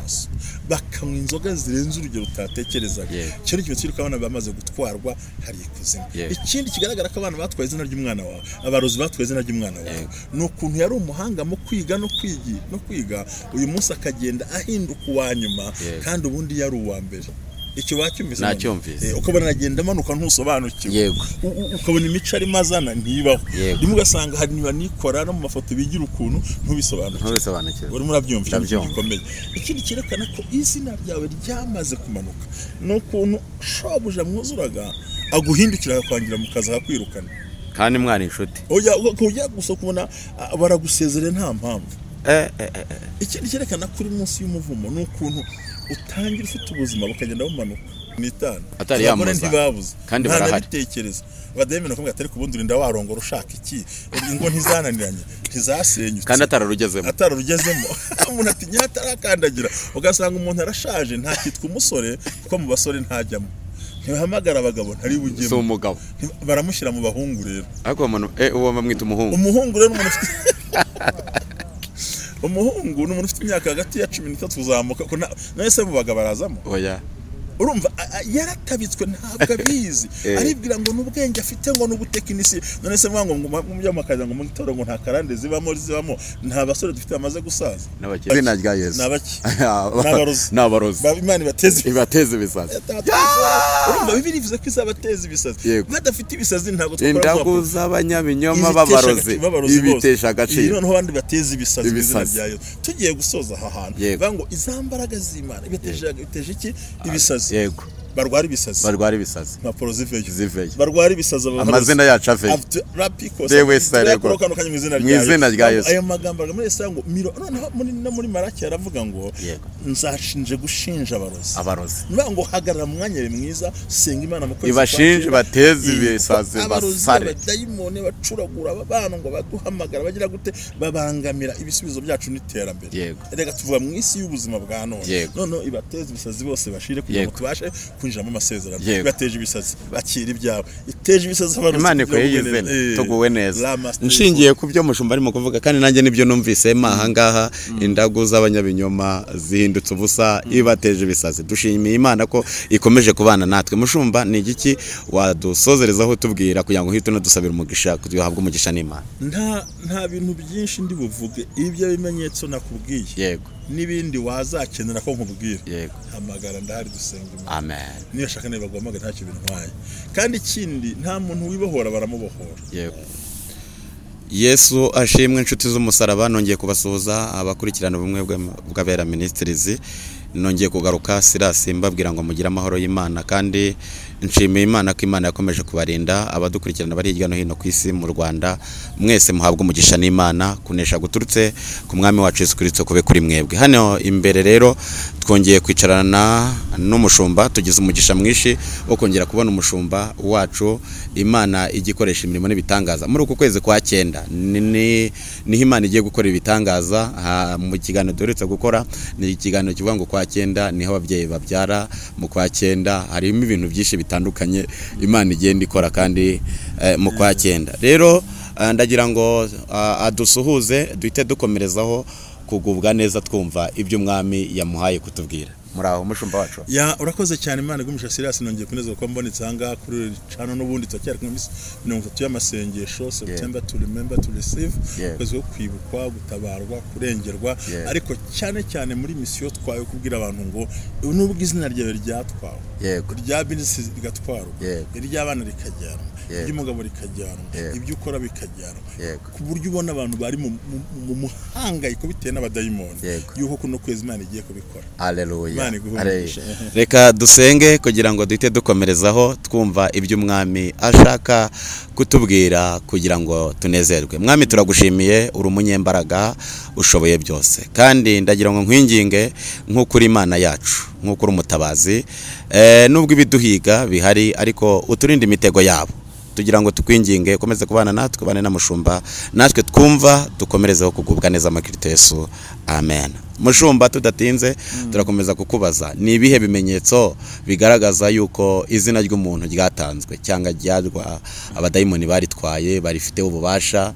maso, bakanywa inzoga zirenze urugero utatekerezaga. Icyo ni ikimenyetso cy'uko abana bamaze gutwarwa hari ikuzimu. Ikindi kigaragara ko abana batwaye izina ry'umwana wawe, abarozi batwaye izina ry'umwana wawe, ni ukuntu yari umuhanga mu kwiga no kwiga, uyu munsi akagenda ahinduka uwa nyuma kandi ubundi yari uwa mbere. Icyo bacyumvise? Nacyumvise. Ukabona agenda amanuka ntusobanukiwe, ukabona imico arimo azana ntibaho, rimwe ugasanga hari nibanikora no mu mafoto bigira ukuntu ntubisobanukiwe. Urimo urabyumva? Gikomeye. Ikindi cyerekana ko izina ryawe ryamaze kumanuka ni ukuntu shobuja mwuzuraga aguhindukira akakwangira mu kazi akakwirukana kandi mwana inshuti. Oya, ujya gusa kubona baragusezerera nta mpamvu. Ikindi cyerekana ko uri munsi y'umuvumo ni ukuntu utangira ufite ubuzima bukagenda bumanuka n'itanu atari yamuza kandi barahari bitekereza abadayimoni bakamubwira ati ariko ubundi urinda warongora ushaka iki, ingo ntizananiranye ntizasenyutse kandi atararugezemo umuntu ati nyatarakandagira, ugasanga umuntu arashaje ntakitwa umusore kuko mu basore ntajyamo, ntibahamagara abagabo ntari bugemo, si umugabo baramushyira mu bahungu rero. Ariko umuntu uwo bamwita umuhungu, umuhungu rero umuntu ufite umuhungu ni umuntu ufite imyaka hagati ya 13 kuzamuka, none se mu bagabo barazamo? Oya. Urumva yaratabitswe ntabwo abizi, aribwira ngo n'ubwenge afite ngo n'ubutekinisi. None se mwango ngo mujya ngo mu gitoro ngo nta karande zibamo nta basore dufite bamaze gusaza. Izina rya Yesu. Nabaki? N'abarozi. Imana ibateze ibisazi. Urumva Bibiliya ivuze ko izabateza ibisazi. Badafite ibisazi ntabwo twakora. Indagu z'abanyabinyoma b'abarozi ibitesha agaciro. Noneho abandi bateze ibisazi mu izina rya Yesu. Tugiye gusoza aha hantu. Bavuga ngo izambaraga z'Imana ibateje iki? Ibisazi. Yego. Barwara ibisazi. Barwara ibisazi. Impapuro ziveyo. Barwara ibisazi. Amazina yacu aveyo. Mu izina rya Yesu. Ayo magambo muri Yesaya ngo noneho no muri Malaki aravuga ngo nzashinje gushinja abarozi. Abarozi. Niba ngo hagarara mu mwanya mwiza, senga Imana mu kwezi. Ibashinje bateze ibisazi basare. Abadayimoni bacuragura abana ngo baduhamagara bagira gute, babangamira ibisubizo byacu n'iterambere. Reka tuvuga mu isi y'ubuzima bwa none. Noneho ibateze ibisazi bose bashire kugira ngo tubashe kwinjira mu masezerano. Bateje ibisazi bakira ibyabo, iteje ibisazi abarozi. Imana ikoye yizene tuguwe neza. Nshingiye ku byo mushumba arimo kuvuga kandi nanjye nibyo numvise aha ngaha, indagu z'abanyabinyoma zihindutse ubusa, ibateje ibisazi. Dushimiye Imana ko ikomeje kubana natwe. Mushumba, ni igiki wadusozerezaho tubwira kugira ngo hito dusabira umugisha kuduhabwa umugisha n'Imana? Nta bintu byinshi ndi buvuge, ibyo bimenyetso nakubwiye. Yego. N'ibindi wazakenera ko nkubwira. Yego. Hamagara ndahari dusenga Imana. Amen. Niyo shaka niba guhamagara ntacyo bintwaye. Kandi ikindi nta muntu wibohora baramubohora. Yego. Yesu ashimwe inshuti z'umusaraba, nongeye kubasuhuza abakurikirana ubumwe bw'Abera Ministries. Nongeye kugaruka Silas mbabwira ngo mugire amahoro y'Imana, kandi nshimiye Imana ko Imana yakomeje kubarinda abadukurikirana bari hirya no hino ku isi mu Rwanda. Mwese muhabwe umugisha n'Imana, kunesha guturutse ku mwami wacu Yesu Kristo kube kuri mwebwe. Hano imbere rero twongeye kwicarana n'umushumba, tugize umugisha mwinshi wo kongera kubona umushumba wacu. Imana igikoresha imirimo n'ibitangaza muri uku kwezi kwa 9 niho Imana igiye gukora ibitangaza. Mu kiganiro duherutse gukora ni ikiganiro kivuga ngo kwa 9 niho ababyeyi babyara, mu kwa 9 harimo ibintu byinshi bitandukanye Imana igenda ikora kandi mu kwa 9 rero ndagira ngo adusuhuze duhite dukomerezaho kugubwa neza twumva ibyo umwami yamuhaye kutubwira. Muraho mushumba wacu. Ya, urakoze cyane. Imana igumisha Silas, nongeye kunezerwa ko mbonetse aha ngaha kuri cano n'ubundi turacyari ku minsi 30 y'amasengesho, September to remember to receive, kwezi ko kwibukwa, gutabarwa, kurengerwa, ariko cyane cyane muri misiyo twawe kubwira abantu ngo nubwo izina ryawe ryatwawe, rya business rigatwarwa, iry'abana rikajyanwa, iry'umugabo rikajyanwa, ibyo ukora bikajyanwa, ku buryo ubona abantu bari mu muhangayiko bitewe n'abadayimoni, yuko kuno kwezi Imana igiye kubikora. Haleluya. Reka dusenge kugira ngo duhite dukomerezaho twumva ibyo umwami ashaka kutubwira kugira ngo tunezerwe. Mwami, turagushimiye, uri umunyembaraga ushoboye byose, kandi ndagira ngo nkwinginge nk'uko uri Imana yacu, nk'uko uri umutabazi, nubwo ibiduhiga bihari ariko uturinde imitego yabo, tugira ngo tukwinginge ukomeze kubana natwe, bane na mushumba natwe twumva, dukomerezeho kugubwa neza muri Kristo Yesu. Amen. Mushumba, tudatinze turakomeza kukubaza, ni ibihe bimenyetso bigaragaza yuko izina ry'umuntu ryatanzwe cyangwa ryarwa abadayimoni baritwaye, barifite ububasha?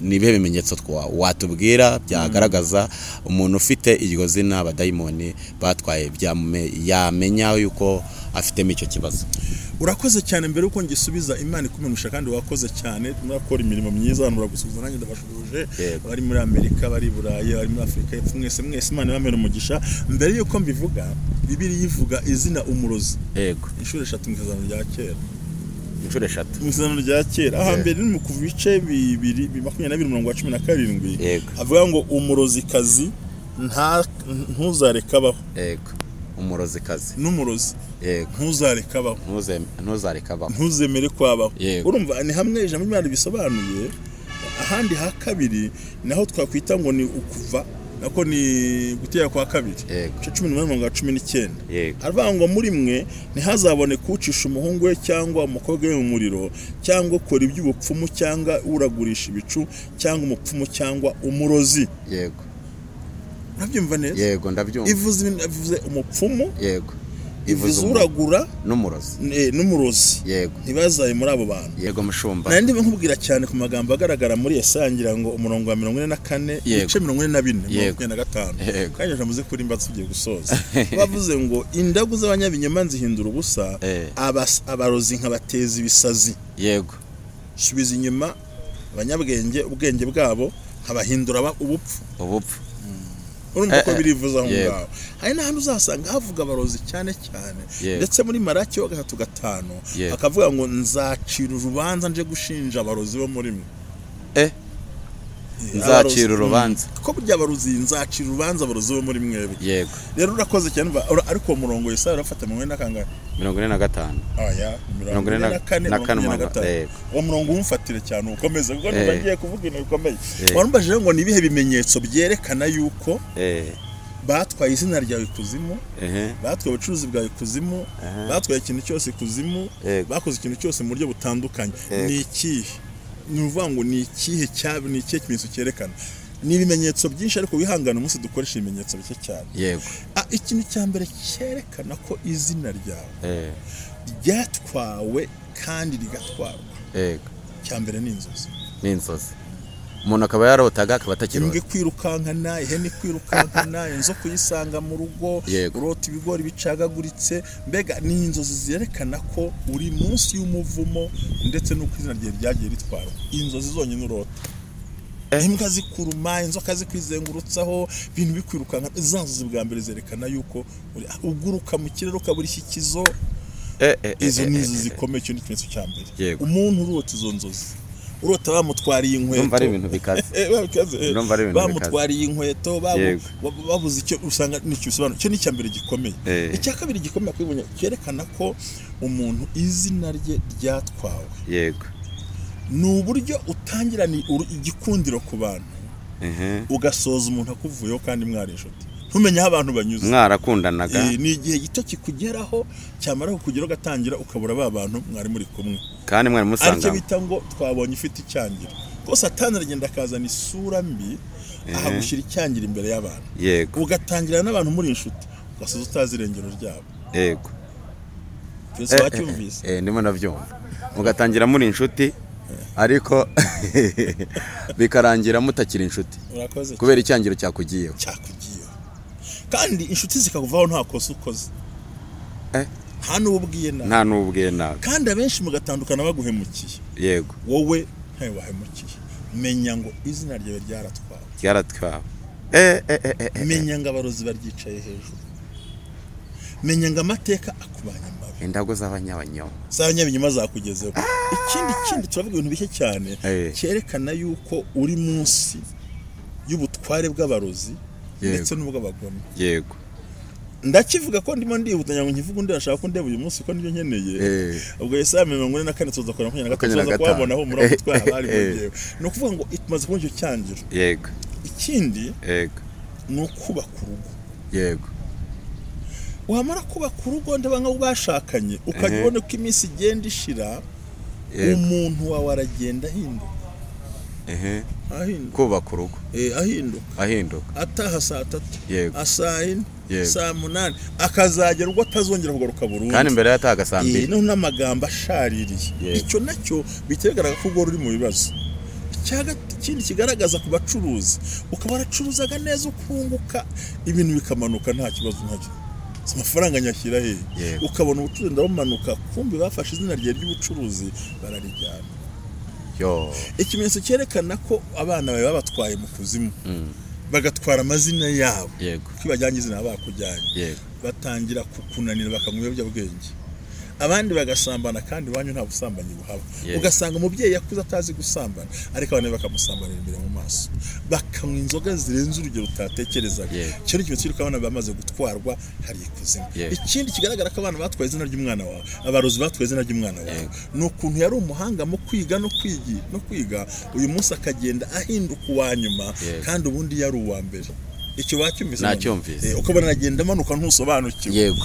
Ni ibihe bimenyetso watubwira byagaragaza umuntu ufite iryo zina abadayimoni batwaye, yamenya yuko afitemo icyo kibazo? Urakoze cyane. Mbere uko ngisubiza, Imana ikumenyesha, kandi wakoze cyane, murakora imirimo myiza, abantu baragusubiza, nanjye ndabashubuje. Bari muri Amerika, bari i Burayi, bari muri Afurika y'Epfo, mwese mwese Imana ibamere umugisha. Mbere yuko mbivuga, Bibiliya ivuga izina umurozi. Yego. Inshuro 3 mu Isezerano rya Kera. Inshuro 3 mu Isezerano rya Kera. Aha mbere ni mu kuva ibice 2:22, avuga ngo umurozikazi ntuzareka abaho. Yego. Umurozikazi n'umurozi. Yego. Ntuzareka abaho. Ntuzareka abaho. Ntuzemere ko abaho. Urumva ni hamwe ijambo ry'Imana bisobanuye. Ahandi ha kabiri naho twakwita ngo ni ukuva, nako ni gutera kwa kabiri. 18:19. Aravuga ngo muri mwe ntihazabone kucisha umuhungu we cyangwa umukobwa we mu muriro, cyangwa ukora iby'ubupfumu, cyangwa uragurisha ibicu, cyangwa umupfumu, cyangwa umurozi. Yego. Urabyumva neza? Yego, ndabyumva. Ivuze umupfumu. Yego. Ivuze uragura n'umurozi. N'umurozi. Yego. Ntibazaye muri abo bantu. Yego mushumba. Nari ndimo nkubwira cyane ku magambo agaragara muri Yesaya, ngira ngo umurongo wa 44, ibice 44, 45. Kandi jamuze kuri mbatse ugiye gusoza. Bavuze ngo indagu z'abanyabinyoma nzihindura ubusa, abarozi nkabateza ibisazi. Yego. Subiza inyuma abanyabwenge ubwenge bwabo nkabahindura ubupfu. Ubupfu. Urumva ko birivuza aho ngaho. Hari n'ahantu uzasanga havuga abarozi cyane cyane, ndetse muri Maraki wa 3:5 akavuga ngo nzacira urubanza nje gushinja abarozi bo muri mwe. Nzacira urubanza. Ko burya abarozi, nzacira urubanza abarozi bo muri mwebwe. Yego. Rero urakoze cyane, ariko uwo murongo Yesaya urafata 40 kangahe? 45. Oya, 44, 45. Uwo murongo umfatire cyane ukomeze, kuko niba ngiye kuvuga ibintu bikomeye. Warumbajije ngo ni ibihe bimenyetso byerekana yuko batwaye izina ryawe ikuzimu, batwaye ubucuruzi bwawe ikuzimu, batwaye ikintu cyose ikuzimu, bakoze ikintu cyose mu buryo butandukanye. Ni ikihe? Ni uvuga ngo ni ikihe cyaba, ni ikihe kimenyetso cyerekana? Ni ibimenyetso byinshi, ariko wihangane umunsi dukoresha ibimenyetso bike cyane. Yego. Ikintu cya mbere cyerekana ko izina ryawe ryatwawe kandi rigatwarwa. Yego. Cya mbere ni inzozi. Ni inzozi. Umuntu akaba yarotaga akaba atakirota. Imbwa kwirukankana, ihene kwirukankana, inzoka uyisanga mu rugo, urota ibigori bicagaguritse, mbega ni inzozi zerekana ko uri munsi y'umuvumo ndetse n'uko izina ryawe ryagiye ritwarwa. Inzozi zonyine urota. Imbwa zikuruma, inzoka zikwizengurutsaho, ibintu bikwirukanka, za nzozi bwa mbere zerekana yuko uguruka mu kirere ukabura ishyikizo. Izo ni inzozi zikomeye, icyo ni ikimenyetso cya mbere. Umuntu urota izo nzozi, urota bamutwariye inkweto, ndumva ari ibintu bikaze. Bamutwariye inkweto, babuze icyo, usanga nicyo bisobanura. Icyo ni icya mbere gikomeye. Icya kabiri gikomeye kwibonye cyerekana ko umuntu izina rye ryatwawe. Yego. Ni uburyo utangira igikundiro ku bantu, ugasoza umuntu akuvuyeho kandi mwari inshuti, ntumenye aho abantu banyuze, mwarakundanaga. Ni igihe gito kikugeraho, cyamara kukugeraho ugatangira ukabura ba bantu mwari muri kumwe kandi mwari musanga. Aricyo bita ngo twabonye ifite icyangiro. Ko Satani aragenda akazana isura mbi, ahagushyira icyangiro imbere y'abantu. Yego. Ugatangira n'abantu muri inshuti, ugasoza utazi irengero ryabo. Yego. Twese wacyumvise. Ndimo ndabyumva. Mugatangira muri inshuti, ariko bikarangira mutakiri inshuti. Kubera icyangiro cyakugiyeho. Kandi inshuti zikakuvaho nta kosa ukoze. Nta n'ubwiye nabi. Nta n'ubwiye nabi. Kandi abenshi mugatandukana baguhemukiye. Yego. Wowe ntawe wahemukiye. Menya ngo izina ryawe ryaratwawe. Ryaratwawe. Menya ngo abarozi baryicaye hejuru. Menya ngo amateka akubanye mabi. Indago z'abanyabinyoma. Z'abanyabinyoma zakugezeho. Ikindi turavuga ibintu bike cyane cyerekana yuko uri munsi y'ubutware bw'abarozi ndetse n'ubw'abagome. Yego. Ndakivuga ko ndimo ndihuta ngo nkivuge undi ashaka ko ndeba uyu munsi ko nibyo nkeneye. Ubwo Yesaya 44 tuza kora 45 tuza kuhabona aho muri gutwara abari mu. Ni ukuvuga ngo tumaze kubona icyo cyangiro. Yego. Ikindi yego ni ukubaka urugo. Yego. Wamara kubaka urugo ndaba nka bashakanye ukajya ubona ko iminsi igenda ishira, umuntu wawe aragenda ahinduka. Kubaka urugo. Ahinduka. Ataha saa 3. Yego. Saa 4, saa 8 akazagera ubwo atazongera kugaruka burundu. Kandi mbere yatahaga saa 2. No n'amagambo ashaririye. Icyo nacyo bitegaragara ko ubwo ruri mu bibazo. Ikindi kigaragaza ku bacuruzi, ukaba waracuruzaga neza ukunguka, ibintu bikamanuka nta kibazo ntacyo. Amafaranga nyashyira he? Ukabona ubucuruzi ndabumanuka, kumbi bafashe izina rye ry'ubucuruzi bararijyana. Yo. Ikimenyetso cyerekana ko abana bawe babatwaye mu kuzimu, bagatwara amazina yabo. Kwibajyanye izina bakujyanye. Batangira kukunanira bakanywa ibiyobyabwenge. Abandi bagasambana kandi wanyu nta busambanyi buhaba. Ugasanga umubyeyi yakuze atazi gusambana, ariko abana bakamusambanira imbere mu maso. Bakanywa inzoga zirenze urugero utatekerezaga. Cyo ni ikimenyetso cy'uko abana bamaze gutwarwa hari ikuzimu. Ikindi kigaragara ko abana batwaye izina ry'umwana wawe, abarozi batwaye izina ry'umwana wawe, ni ukuntu yari umuhanga mu kwiga no kwiga, uyu munsi akagenda ahinduka uwa nyuma kandi ubundi yari uwa mbere. Icyo bacyumvise nacyumvise. Ukabona agenda amanuka ntusobanukiwe.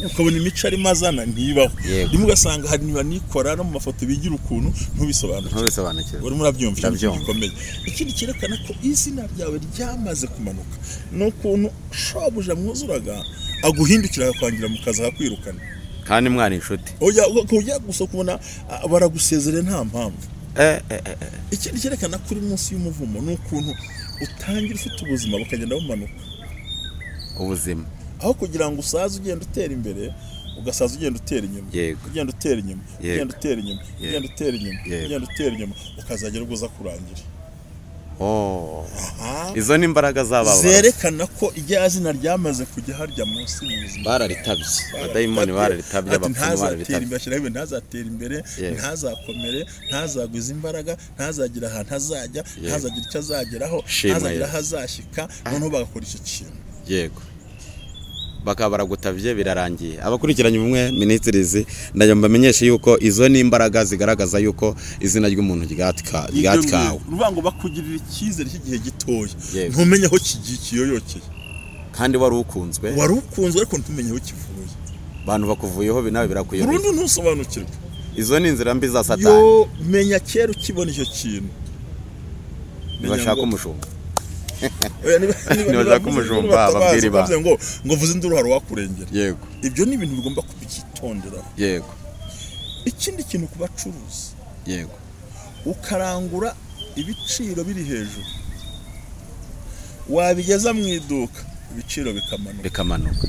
Ukabona imico ari mazana ntibaho. Rimwe ugasanga hari niba nikora no mu mafoto bigira ukuntu ntubisobanukiwe. Urimo urabyumva gikomeye. Ikindi cyerekana ko izina ryawe ryamaze kumanuka ni ukuntu shobuja mwuzuraga aguhindukira akakwangira mu kazi akakwirukana. Kandi mwana inshuti. Oya ujya gusa kubona baragusezerera nta mpamvu. Ikindi cyerekana ko uri munsi y'umuvumo ni ukuntu utangira ufite ubuzima bukagenda bumanuka. Ubuzima aho kugira ngo usaze ugenda utera imbere, ugasaza ugenda utera inyuma, ugenda utera inyuma, ugenda utera inyuma, ugenda utera inyuma, ugenda utera inyuma, ukazagera ubwo uza kurangira. Izo ni imbaraga z'ababa zerekana ko irya zina ryamaze kujya harya munsi mu buzima. Bararitabye abadayimoni, bararitabye abapfumu, bararitabye. Ntazatera imbere, ntazakomere, ntazagwiza imbaraga, ntazagira ahantu azajya, ntazagira icyo azageraho, ntazagira aho azashyika, noneho bagakora icyo kintu. Yego. Bakaba baragutavye birarangiye. Abakurikiranye Ubumwe Ministries ndajya mbamenyeshe yuko izo ni imbaraga zigaragaza yuko izina ry'umuntu ryatkawe. Uruvuga ngo bakugirira icyizere cy'igihe gitoya, ntumenye aho kigiye kiyoyokeye. Kandi wari ukunzwe. Wari ukunzwe ariko ntumenye aho kivuye. Bantu bakuvuyeho binawe birakuyobera. Burundu ntusobanukirwe. Izo ni inzira mbi za Satani. Yo menya kera ukibona icyo kintu. Nibashaka umushumba. Niba kumujumba ababwira ba ngo vuze induru hari wakurengera. Yego. Ibyo ni ibintu bigomba kubyitondera. Yego. Ikindi kintu kubacuruza. Yego. Ukarangura ibiciro biri hejuru. Wabigeza mu iduka ibiciro bikamanuka. Bikamanuka.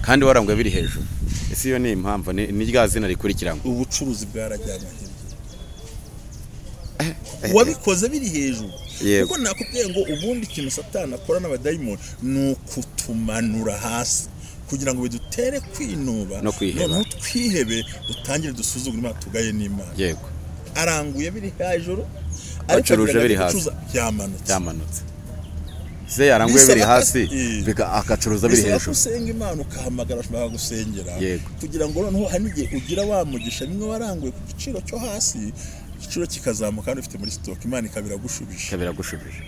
Kandi waranguye biri hejuru. Ese iyo ni impamvu ni rya zina rikurikiranywe. Ubucuruzi bwarajyanye hirya. Wabikoze biri hejuru. Kuko nakubwiye ngo ubundi ikintu Satani akora n'abadayimoni ni ukutumanura hasi kugira ngo bidutere kwinuba, noneho twihebe, dutangire dusuzugure Imana, tugaye n'Imana. Yego. Aranguye biri hejuru, ariko biri hasi byamanutse. Se yaranguye biri hasi akacuruza biri hejuru. Usenga Imana ukahamagara bakagusengera kugira ngo noneho hari n'igihe ugira wa mugisha bimwe waranguye ku giciro cyo hasi, igiciro kikazamuka kandi ufite muri stock, Imana ikabiragushubije.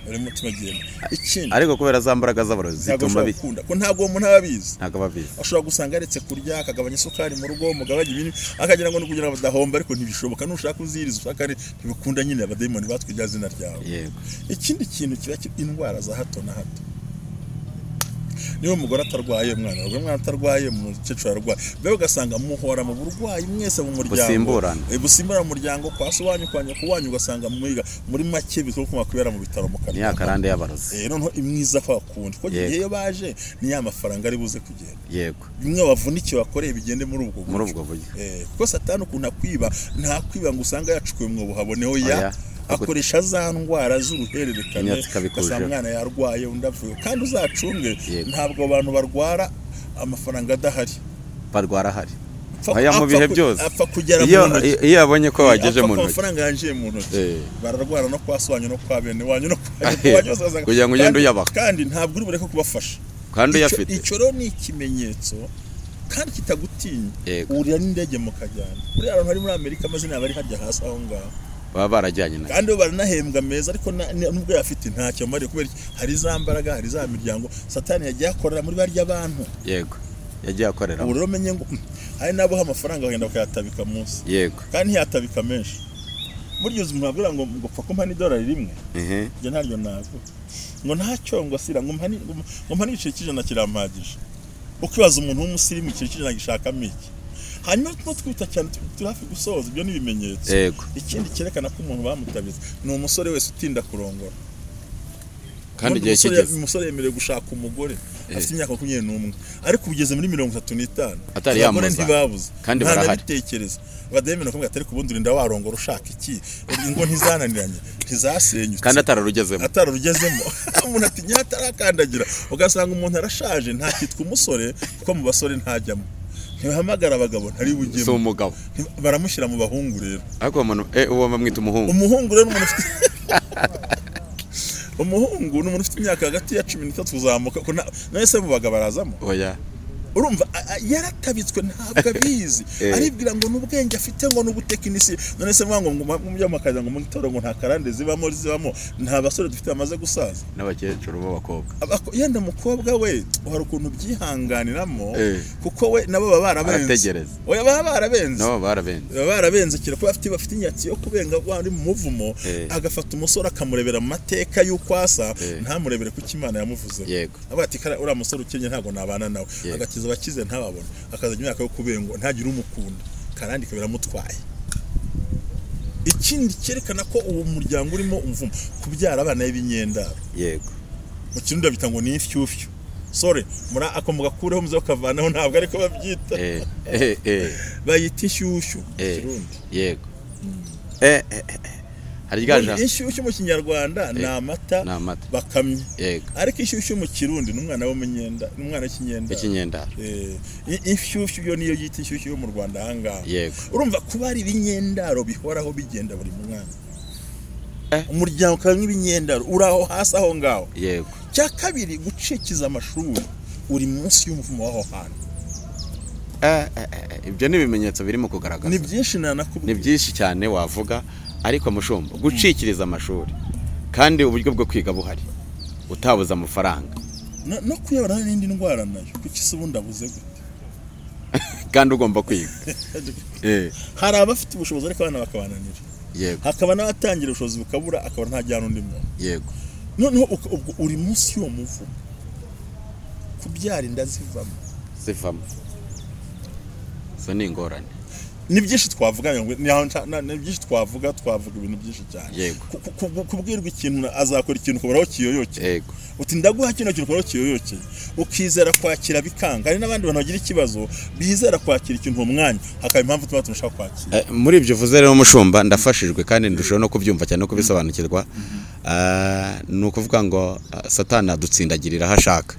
Urimo tumagenda. Ikindi ariko kubera za mbaraga z'abarozi zituma bikunda ko ntabwo umuntu ababizi. Ntabwo ababizi. Ashobora gusanga aretse kurya akagabanya isukari mu rugo, mugabanya ibintu akagira ngo kugira ngo badahomba, ariko ntibishoboka. Nushaka uziriza usaka ntibikunda nyine, abadayimoni batwijya zina ryawe. Yego. Ikindi kintu kiba indwara za hato na hato. Niba umugore atarwaye umwana atarwaye, umukecuru ararwaye, mbega ugasanga muhora mu burwayi mwese mu muryango, busimburana mu muryango, kwa so wanyu, kwa nyoko wanyu, ugasanga mwiga muri make bitwa ko makwibera mu bitaro mu kanwa. Ni akarande y'abarozi. Noneho imwiza kwa kundi ko gihe iyo baje ni ya mafaranga ari buze kugenda. Yego. Bimwe bavunikiye bakoreye bigende muri ubwo buryo. Muri ubwo buryo. Kuko Satani ukuntu akwiba, nta kwiba ngo usanga yacukuye umwobo haboneho ya akoresha za ndwara z'uruhererekane, ugasanga umwana yarwaye undi avuye. Kandi uzacunge ntabwo abantu barwara amafaranga adahari, barwara ahari. Aya mu bihe byose apfa kugera mu ntoki. Iyo abonye ko wageje mu ntoki, amafaranga yanjiye mu ntoki, bararwara no kwa so wanyu no kwa bene wanyu no kwa wanyu, kugira ngo ugende uyabaha. Kandi ntabwo uri bureke kubafasha kandi uyafite. Icyo rero ni ikimenyetso kandi kitagutinya. Urira n'indege mukajyana. Buriya abantu bari muri Amerika amazina yabo ari harya hasi aho ngaho. Baba barajyanye nayo. Kandi baranahembwa meza, ariko nubwo yafite ntacyo amariye kubera hari za mbaraga, hari za miryango Satani yagiye akorera muri barya bantu. Yego. Yagiye akorera. Ubu rero menye ngo hari nabo amafaranga bagenda bakayatabika munsi. Yego. Kandi ntiyatabika menshi. Burya uzi umuntu abwira ngo ngo pfa kumpa n'idolari rimwe, njye ntaryo ntabwo, ngo ntacyo, ngo sira ngo mpa n'igiceri cy'ijana kirampagije. Ukibaza umuntu w'umusirimu igiceri cy'ijana gishakamo iki? Hanyuma tuba twita cyane, turi hafi gusoza, ibyo ni ibimenyetso. Ikindi cyerekana ko umuntu bamutabitse ni umusore wese utinda kurongora. Kandi igihe kigeze. Umusore yemerewe gushaka umugore afite imyaka 21, ariko ugeze muri 35 atari yamuza, ntibabuze kandi barahari. Ntanabitekereza abadayimoni bakamubwira ati ariko ubundi urinda warongora ushaka iki? Ingo ntizananiranye, ntizasenyutse, kandi atararugezemo. Atararugezemo. Umuntu ati nyatarakandagira, ugasanga umuntu arashaje ntakitwa umusore kuko mu basore ntajyamo, ntibahamagara abagabo ntari bujyemo, si umugabo, baramushyira mu bahungu rero. Ariko umuntu uwo bamwita umuhungu. Umuhungu rero umuntu ufite umuhungu ni umuntu ufite imyaka hagati ya 13 kuzamuka, none se mu bagabo arazamo? Oya. Urumva yaratabitswe, ntabwo abizi, aribwira ngo n'ubwenge afite, ngo n'ubutekinisiye. None se ngo mujya mu kazi, ngo mu itorero ngo nta karande zibamo, nta basore dufite bamaze gusaza n'abakecuru b'abakobwa. Yenda umukobwa we hari ukuntu byihanganiramo, kuko we nabo baba barabenze. Oya, baba barabenze, nabo barabenze, baba barabenze kira kuba bafite inyatsi yo kubenga ari mu muvumo, agafata umusore akamurebera mu mateka y'uko asa, ntamurebere kuko Imana yamuvuze. Avuga ati uriya musore ukennye ntabwo nabana nawe, agakiza abakize ntababona, akazajya imyaka yo kubengwa ntagire umukunda, karandi kabiramutwaye. Ikindi cyerekana ko uwo muryango urimo umuvumo, kubyara abana b'ibinyendaro. Yego. Mu kirundi babita ngo ni ifyufyu. Sorry, muri ako mugakureho muze ukavanaho, ntabwo ariko babyita. Bayita inshyushyu mu kirundi. Yego. Hari ryaje inshyushyu mu kinyarwanda ni amata bakamye. Ariko inshyushyu mu kirundi ni umwana w'umunyenda, ni umwana w'ikinyendaro. Inshyushyu yo niyo yita inshyushyu yo mu Rwanda ahangaha. Urumva kuba ari ibinyendaro bihoraho bigenda buri mwanya. Umuryango ukaba nk'ibinyendaro uri aho hasi aho ngaho. Yego. Cya kabiri, gucikiza amashuri uri munsi y'umuvumo w'aho hantu. Ibyo ni ibimenyetso birimo kugaragaza. Ni byinshi nanakubwiye. Ni byinshi cyane wavuga. Ariko mushumba, gucikiriza amashuri kandi uburyo bwo kwiga buhari, utabuza amafaranga no kuyabona n'indi ndwara nayo, kuki se ubundi abuze gute kandi ugomba kwiga? Hari abafite ubushobozi ariko abana bakabananira. Yego. Hakaba n'abatangira ubushobozi bukabura, akaba ntajyana undi muntu. Yego. Noneho ubwo uri munsi y'uwo muvumo, kubyara inda zivamo. Zo ni ingorane. Ni byinshi twavuga, ni byinshi twavuga ibintu byinshi cyane. Kubwirwa ikintu azakora ikintu ukabura kiyoyoke, uti ndaguha kino kintu ukabura kiyoyoke, ukizera kwakira bikanga. Hari n'abandi bantu bagira ikibazo bizera kwakira ikintu uwo mwanya, hakaba impamvu tuba tunashaka kwakira. Muri ibyo uvuze rero mushumba, ndafashijwe kandi ndushaho no kubyumva cyane no kubisobanukirwa. Ni ukuvuga ngo Satani adutsindagirira aho ashaka,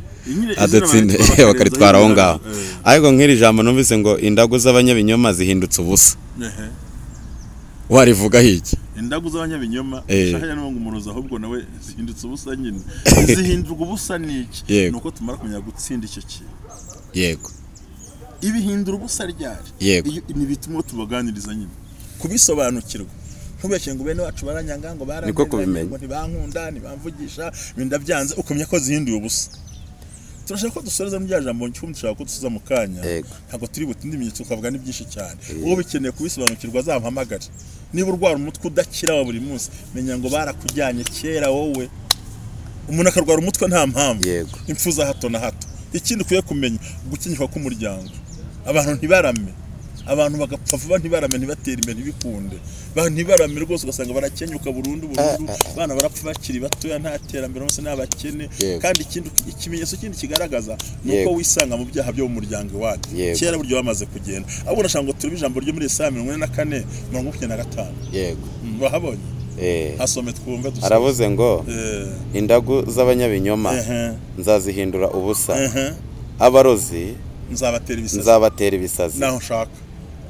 adutsinde bakaritwara aho ngaho. Ariko nk'iri jambo numvise ngo indagu z'abanyabinyoma zihindutse ubusa, warivuga iki? Indagu z'abanyabinyoma shaka no ngo umurozi ahubwo nawe zihindutse ubusa nyine. Zihindurwa ubusa niki? Nuko tumara kumenya gutsinda icyo kintu. Yego. Ibihindura ubusa ryari? Ni bituma tubaganiriza nyine kubisobanukirwa. Ntubeshye ngo bene wacu baranyanga, ngo baramenye, ngo ntibankunda, ntibamvugisha, ibintu byanze, ukamenya ko zihinduye ubusa. Turashaka ko dusoreza mu jambo cyumva, dushaka ko dusuza mu kanya, ntabwo turi butinde ibimenyetso tukavuga ni byinshi cyane. Uwo bikeneye kubisobanukirwa azampamagare. Niba urwara umutwe udakira wa buri munsi, menya ngo barakujyanye kera wowe. Umuntu akarwara umutwe nta mpamvu, impfu za hato na hato. Ikindi ukwiye kumenya, gukenyuka k'umuryango, abantu ntibarame, abantu bagapfa vuba, ntibarame, ntibatere imbere, ntibikunde, ntibarame rwose, ugasanga barakenyuka burundu burundu, abana barapfa bakiri batoya, nta terambere, bose n'abakene. Kandi ikindi ikimenyetso kindi kigaragaza ni uko wisanga mu byaha byo mu muryango iwacu kera buryo bamaze kugenda. Ahubwo nashaka ngo turebe ijambo ryo muri Yesaya 44:25. Yego. Wahabonye? Hasome twumve dusome. Aravuze ngo indagu z'abanyabinyoma nzazihindura ubusa, abarozi nzabatera ibisazi. Naho nshaka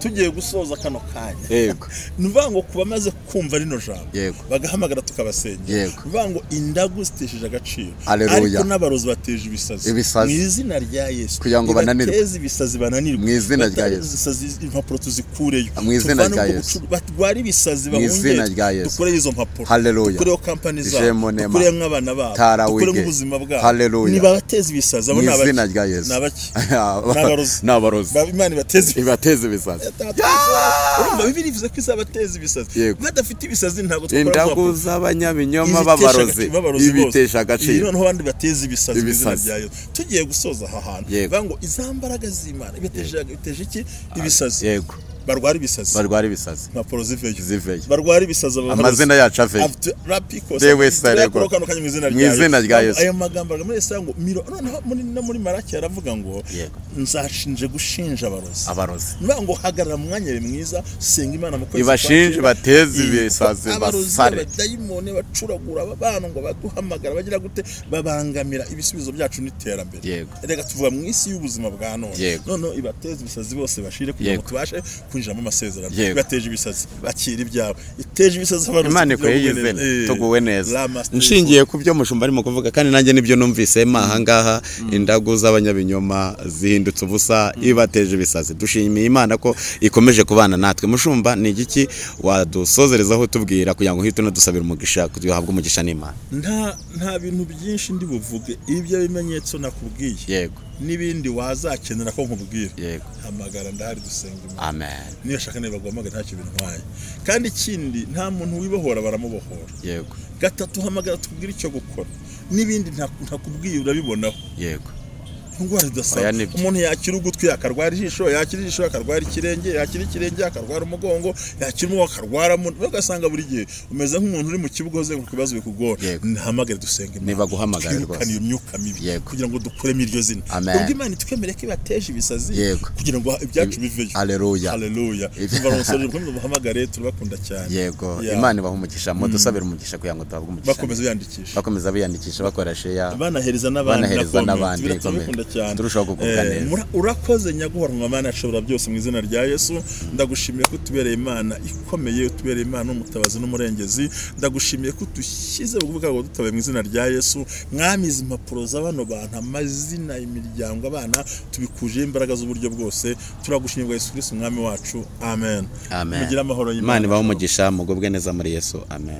tugiye gusoza kano kanya. Yego. Nuvuga ngo kuba maze kumva rino jambo bagahamagara tukabasengera. Nuvuga ngo indagu zitesheje agaciro, ariko n'abarozi bateje ibisazi mu izina rya Yesu, kugira ngo bananirwe, bateze ibisazi bananirwe mu izina rya Yesu, impapuro tuzikureyo mu izina rya Yesu, batwara ibisazi bahunge, dukore izo mpapuro, dukureho company zabo, dukureho nk'abana babo, dukureho ubuzima bwabo. Niba bateze ibisazi abo n'abaki? N'abarozi. Imana ibateze ibisazi. Urumva Bibiliya ivuze ko izabateza ibisazi. Badafite ibisazi ntabwo twakora. Indagu z'abanyabinyoma b'abarozi ibitesha agaciro. Noneho abandi bateza ibisazi mu izina rya Yesu. Tugiye gusoza aha hantu. Bavuga ngo izambaraga z'Imana ibiteje iki? Ibisazi. Yego. Barwara ibisazi. Barwara ibisazi. Impapuro ziveyo. Barwara ibisazi. Amazina yacu aveyo. Mu izina rya Yesu. Ayo magambo muri Yesaya ngo noneho no muri Malaki aravuga ngo nzashinje gushinja abarozi. Abarozi. Niba ngo hagarara mu mwanya mwiza, senga Imana mu kwezi. Ibashinje bateze ibisazi basare. Abadayimoni bacuragura abantu ngo baduhamagara bagira gute babangamira ibisubizo byacu n'iterambere. Reka tuvuga mu isi y'ubuzima bwa none. Noneho ibateze ibisazi bose bashire kugira ngo tubashe kwinjiramo amasezerano. Ibateje ibisazi bakira ibyabo. Iteje ibisazi abarozi. Imana ikoye izina tuguwe neza. Nshingiye ku byo mushumba arimo kuvuga kandi nanjye nibyo numvise aha ngaha, indagu z'abanyabinyoma zihindutse ubusa, ibateje ibisazi. Dushimiye Imana ko ikomeje kubana natwe. Mushumba, ni igiki wadusozerezaho tubwira kugira ngo uhite unadusabira umugisha kugira uhabwe umugisha n'Imana? Nta bintu byinshi ndi buvuge, ibyo bimenyetso nakubwiye. Yego. N'ibindi wazakenera ko nkubwira. Yego. Hamagara ndahari dusenga Imana. Amen. Niyo shaka niba guhamagara ntacyo bintwaye. Kandi ikindi nta muntu wibohora baramubohora. Yego. Gatatu hamagara tubwire icyo gukora. N'ibindi ntakubwiye urabibonaho. Yego. Indwara idasanzwe. Umuntu yakira ugutwi akarwara ijisho, yakira ijisho akarwara ikirenge, yakira ikirenge akarwara umugongo, yakira umugongo akarwara mu, ugasanga buri gihe umeze nk'umuntu uri mu kibuga uzenguruka ibibazo bikugora. Ntihamagare dusenga Imana. Niba guhamagara rwose. Iyo myuka mibi kugira ngo dukuremo iryo zina. Ubwo Imana itwemereye ko ibateje ibisazi kugira ngo ibyacu biveyo. Haleluya. Haleluya. Tubaronsoje mukomeze muhamagare, turabakunda cyane. Yego. Imana ibahe umugisha, mudusabire umugisha kugira ngo duhabwe umugisha. Bakomeza biyandikisha. Bakomeza biyandikisha bakora share. Banahereza n'abandi. Cyane. Turushaho kugubwa neza. Urakoze nyaguhoranwa Mana ashobora byose mu izina rya Yesu. Ndagushimiye ko utubereye Imana ikomeye, utubereye Imana umutabazi n'umurengezi. Ndagushimiye ko udushyize bugufi bwawe dutabaye mu izina rya Yesu. Mwami, izi impapuro z'abano bantu, amazina, imiryango, abana, tubikuje imbaraga z'uburyo bwose. Turagushimiye Yesu Kristo Umwami wacu. Amen. Amen. Mugire amahoro y'Imana. Imana ibahe umugisha, mugubwe neza muri Yesu. Amen.